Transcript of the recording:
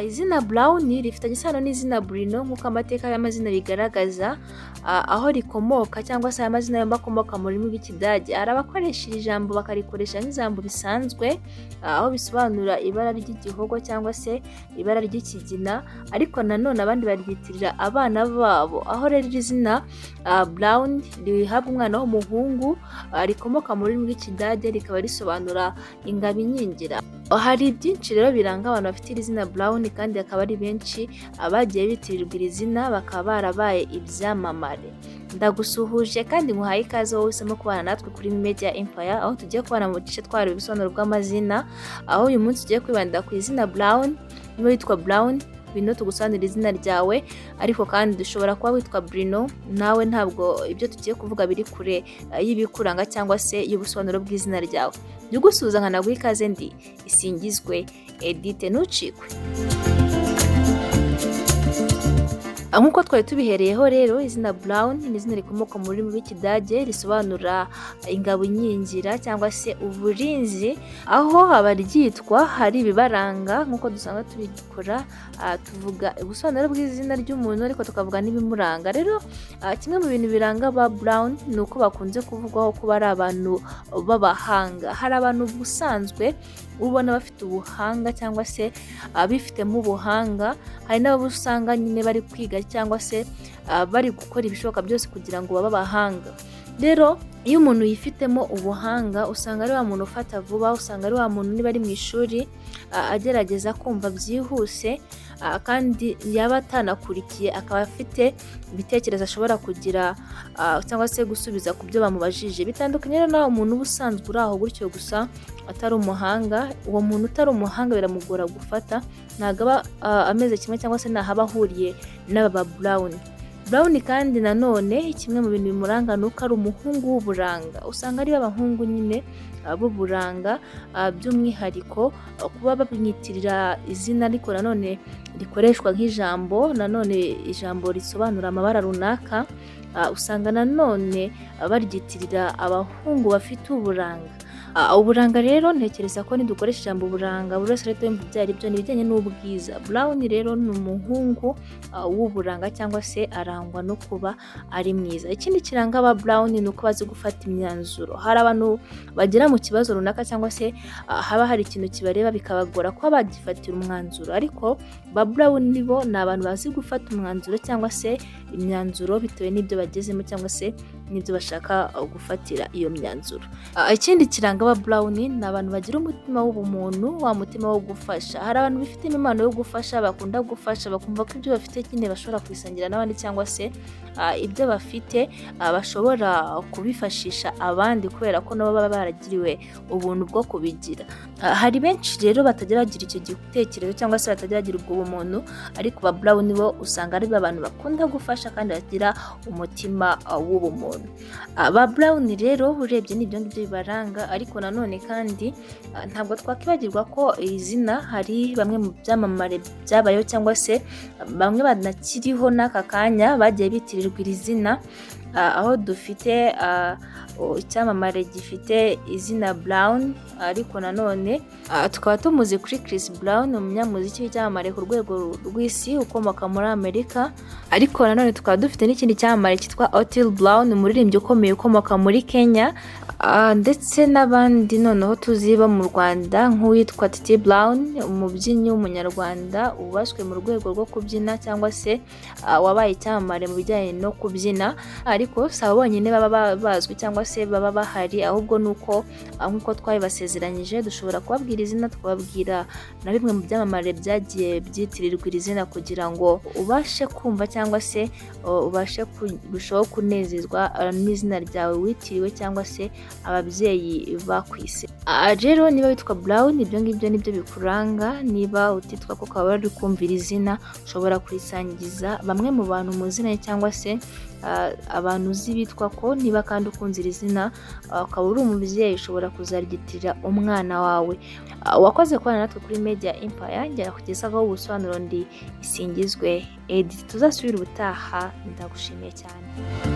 Izina Brown rifitanye isano n'izina Bruno nk'uko amateka y'amazina bigaragaza, aho rikomoka cyangwa se aya mazina yombi akomoka mu rurimi rw'Ikidage. Hari abakoresha iri jambo bakarikoresha nk'ijambo bisanzwe, aho bisobanura ibara ry'igihogo cyangwa se ibara ry'ikigina, ariko nanone abandi baryitirira abana babo. Aho rero iri zina Brown rihabwa umwana w'umuhungu, rikomoka mu rurimi rw'Ikidage, rikaba risobanura ingabo inkingira. Hari byinshi rero biranga abantu bafite iri zina Brown, kandi akaba ari benshi abagiye bitirirwa iri zina bakaba barabaye ibyamamare. Ndagusuhuje kandi nguhaye ikaze wowe uhisemo kubana natwe kuri Media Empire, aho tugiye kubana mu gice twahariwe ubusobanuro bw'amazina, aho uyu munsi tugiye kwibanda ku izina Brown. Niba witwa Brown, ngwino tugusobanurire izina ryawe, ariko kandi dushobora kuba witwa Bruno, nawe ntabwo ibyo tugiye kuvuga biri kure y'ibikuranga cyangwa se y'ubusobanuro bw'izina ryawe. Ndigusuhuza nkanaguha ikaze, ndi Isingizwe Edith, ntucikwe. Nk'uko twari tubihereyeho rero, izina Brown ni izina rikomoka mu rurimi rw'Ikidage, risobanura ingabo inkingira cyangwa se uburinzi, aho abaryitwa hari ibibaranga. Nk'uko dusanzwe tubikora, tuvuga ubusobanuro bw'izina ry'umuntu ariko tukavuga n'ibimuranga. Rero kimwe mu bintu biranga ba Brown ni uko bakunze kuvugwaho kuba ari abantu b'abahanga. Hari abantu ubusanzwe ubona bafite ubuhanga cyangwa se bifitemo ubuhanga, hari n'abo usanga nyine bari kwiga cyangwa se bari gukora ibishoboka byose kugira ngo babe abahanga. Rero iyo umuntu yifitemo ubuhanga, usanga ari wa muntu ufata vuba, usanga ari wa muntu niba ari mu ishuri agerageza kumva byihuse, kandi yaba atanakurikiye akaba afite ibitekerezo ashobora kugira cyangwa se gusubiza ku byo bamubajije. Bitandukanye rero nawe umuntu uba usanzwe uri aho gutyo gusa atari umuhanga. Uwo muntu utari umuhanga biramugora gufata, ntabwo aba ameze kimwe cyangwa se ntaho aba ahuriye n'aba ba Brown. Brown kandi nanone kimwe mu bintu bimuranga ni uko ari umuhungu w'uburanga. Usanga ari abahungu nyine b'uburanga, by'umwihariko kuba bamwitirira izina ariko nanone rikoreshwa nk'ijambo, nanone ijambo risobanura amabara runaka, usanga nanone baryitirira abahungu bafite uburanga. Uburanga rero, ntekereza ko nidukoresha ijambo uburanga buri wese arahita yumva ibyo ari byo, ni ibijyanye n'ubwiza. Brown rero ni umuhungu w'uburanga cyangwa se arangwa no kuba ari mwiza. Ikindi kiranga aba Brown ni uko bazi gufata imyanzuro. Hari abantu bagera mu kibazo runaka cyangwa se haba hari ikintu kibareba bikabagora kuba bagifatira umwanzuro, ariko ba Brown bo ni abantu bazi gufata umwanzuro cyangwa se imyanzuro bitewe n'ibyo bagezemo cyangwa se n'ibyo bashaka gufatira iyo myanzuro. Ikindi kiranga aba Brown ni abantu bagira umutima w'ubumuntu, wa mutima wo gufasha. Hari abantu bifitemo impano yo gufasha, bakunda gufasha, bakumva ko ibyo bafite nyine bashobora kubisangira n'abandi cyangwa se ibyo bafite bashobora kubifashisha abandi kubera ko nabo baba baragiriwe ubuntu bwo kubigira. Hari benshi rero batajya bagira icyo gitekerezo cyangwa se batajya bagira ubwo bumuntu, ariko ba Brown bo usanga ari abantu bakunda gufasha kandi bagira umutima w'ubumuntu. Ba Brown rero urebye ni ibyo ngibyo bibaranga, ariko nanone kandi ntabwo twakwibagirwa ko iri zina hari bamwe mu byamamare byabayeho cyangwa se bamwe banakiriho n'aka kanya bagiye bitirirwa iri zina, aho dufite icyamamare gifite izina Brown, ariko nanone tukaba tumuzi kuri Chris Brown, umunyamuziki w'icyamamare ku rwego rw'isi ukomoka muri Amerika, ariko nanone tukaba dufite n'ikindi cyamamare cyitwa Otile Brown, umuririmbyi ukomeye ukomoka muri Kenya, ndetse n'abandi noneho tuzi bo mu Rwanda nk'uwitwa Titi Brown, umubyinnyi w'umunyarwanda wubashywe mu rwego rwo kubyina cyangwa se wabaye icyamamare mu bijyanye no kubyina. Ariko si abo bonyine baba bazwi cyangwa se baba bahari, ahubwo ni uko nk'uko twabibasezeranyije dushobora kubabwira izina, tukababwira na bimwe mu byamamare byagiye byitirirwa iri zina kugira ngo ubashe kumva cyangwa se ubashe kurushaho kunezezwa n'izina ryawe witiriwe cyangwa se ababyeyi bakwise. Rero niba witwa Brown, ibyo ngibyo nibyo bikuranga. Niba utitwa ko ukaba wari kumvira izina, ushobora kurisangiza bamwe mu bantu muziranye cyangwa se abantu uzi bitwa ko. Niba kandi ukunze iri zina ukaba uri umubyeyi, ushobora kuzaryitirira umwana wawe. Wakoze kubana natwe kuri Media Empire, ngera kugezaho ubusobanuro, ndi Isingizwe Edith. Tuzasubire ubutaha, ndagushimiye cyane.